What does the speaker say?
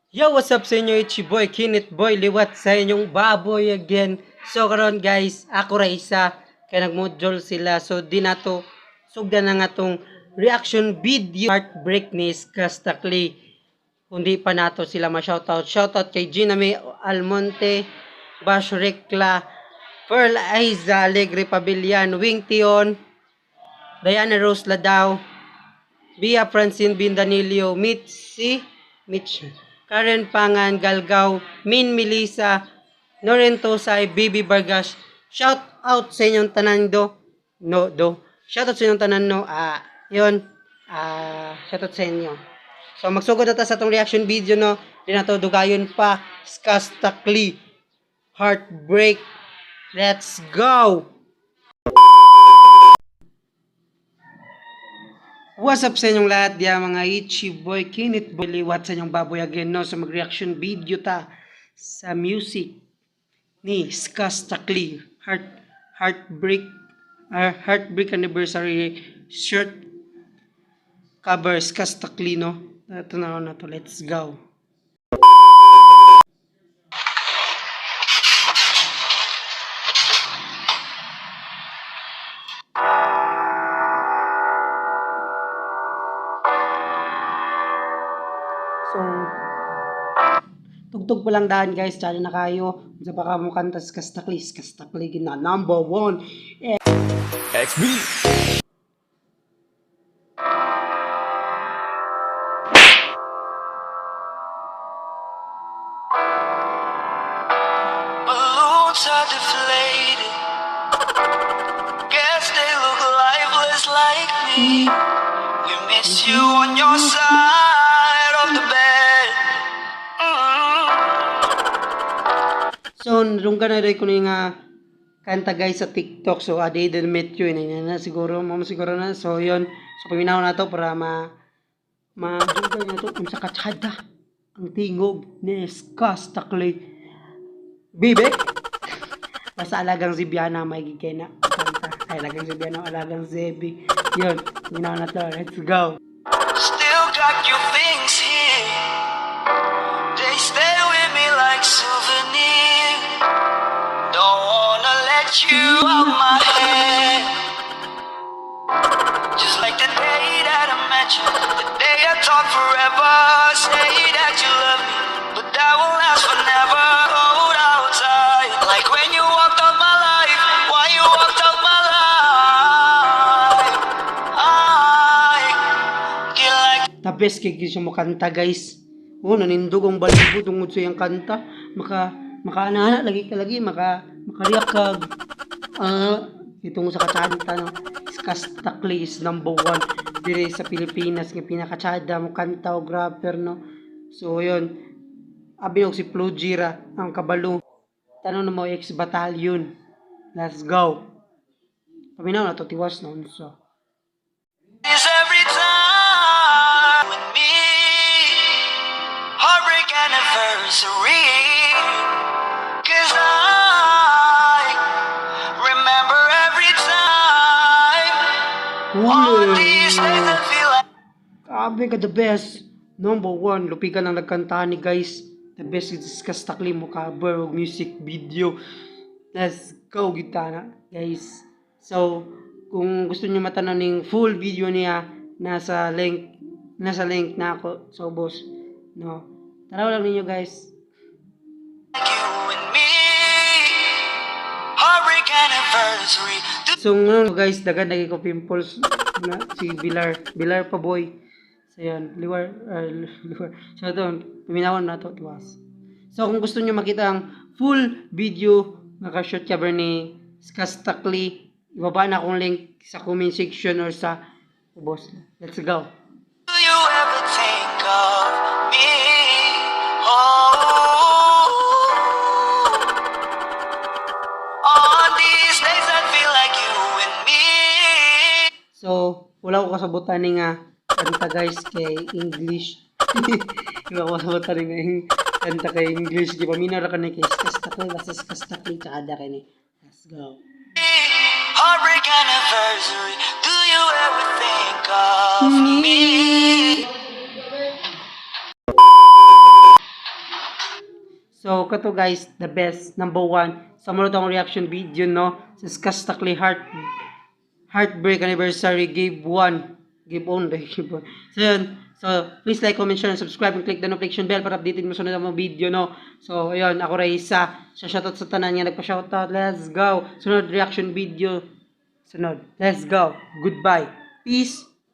Yo, what's up sa inyo? It's your boy, Kinit Boy, liwat sa inyong baboy again. So, karon guys, ako ra isa, kay nagmodule sila. So, di na to, sugdan na nga tong reaction video heartbreak ni Skusta Clee. Kundi pa nato sila ma-shoutout. Shoutout kay Gina May Almonte, Bash Recla, Pearl Aiza Alegre Pabilian, Wing Tion, Diana Rose Ladao, Bia Francine Bindanilio, Mitzi, Mitch, Karen Pangan, Galgaw, Min Melissa, Noren Tosay, Bibi Vargas. Shout out sa inyong tanan do. No, do. Shout out sa inyong tanan no. Ah, yun. Ah, shout out sa inyo. So magsugod na ta sa atong reaction video no. Di na to dugayon pa. Skusta Clee. Heartbreak. Let's go! What's up sa inyong lahat diya mga Ichi Boy, Kinit Boy, liwat sa inyong baboy again no, sa mag-reaction video ta sa music ni Skusta Clee, Heartbreak, Heartbreak Anniversary shirt cover Skusta Clee no. Ito na to, let's go. So, tugtog pa lang daan guys, tsada na kayo. Sa baka mo kanta Skusta Clee gina number one. XB. Balloons are deflated. Guess they look lifeless like me. We miss you on your side of the bed. So, nung na rin ko na nga kanta guys sa TikTok. So, a day didn't meet you. Ina na siguro, mo siguro na. So, yun. So, paminaw na to para ma ma na to unsa katsada ang tingog ni Skusta Clee. Bibi! Basta alagang si Biana, may gigay na kanta. Ay, alagang si Biana, alagang Zebi. Yun, paminaw na to. Let's go! Still got your things here. They stay with me like souvenir. Don't wanna let you out my head. Just like the day that I met you, the day I talk forever. Say that you love me, but that won't last forever. Cold outside, like when you walked out my life. Why you walked out my life? I get like. The best kay gyud siya mo kanta guys. Oh, nanindog ang balibo tungod sa iyang kanta. Maka makaanana lagi ka lagi maka makariyak ka. Ah, itong sa kanta no. Skusta Clee is number one dire sa Pilipinas nga pinakatsada mo kanta og rapper no. So yun. Abi og si Flo Gira ang kabalo. Tanong na mo ex battalion. Let's go. Paminaw na to tiwas no unsa. Is every time with me. Heartbreak anniversary. 'Cause I remember every time. On these days I feel like Grabe ka, the best. Number one, lupi ka ng nagkanta ni guys. The best is Skusta Clee mo cover og music video. Let's go gitana, guys. So, kung gusto niyo matanaw ning full video niya, nasa link na ako sa ubos. No. Tanaw lang ninyo guys. you and me. Heartbreak anniversary. Do So ngayon guys, dagan lagi ko pimples na si Bilar, Bilar pa boy. So yan, liwar, liwar. So ito, paminawan na to, tiwas. So kung gusto niyo makita ang full video naka-short cover ni Skusta Clee, ibaba na akong link sa comment section or sa ubos. Let's go. you ever think of me? Oh, on these days I feel like you and me. So, wala ko kasabutan ni nga kanta guys kay English. Wala ko kasabutan ni nga kanta kay English. Di ba minara ka ni kay Skusta Clee, basta Skusta Clee tsaka ka ni. Let's go. Heartbreak anniversary. Do you ever think of me? So kato guys, the best, number one. So mao tong reaction video, no, sa Skusta Clee Heartbreak Anniversary Give One. Give On, give one. So yun. So please like, comment, share, and subscribe and click the notification bell para updated mo sa sunod mga video, no. So ayun, ako Raisa. So shoutout sa tanan nga nagpa-shoutout. Let's go. Sunod reaction video. Sunod. Let's go. Goodbye. Peace.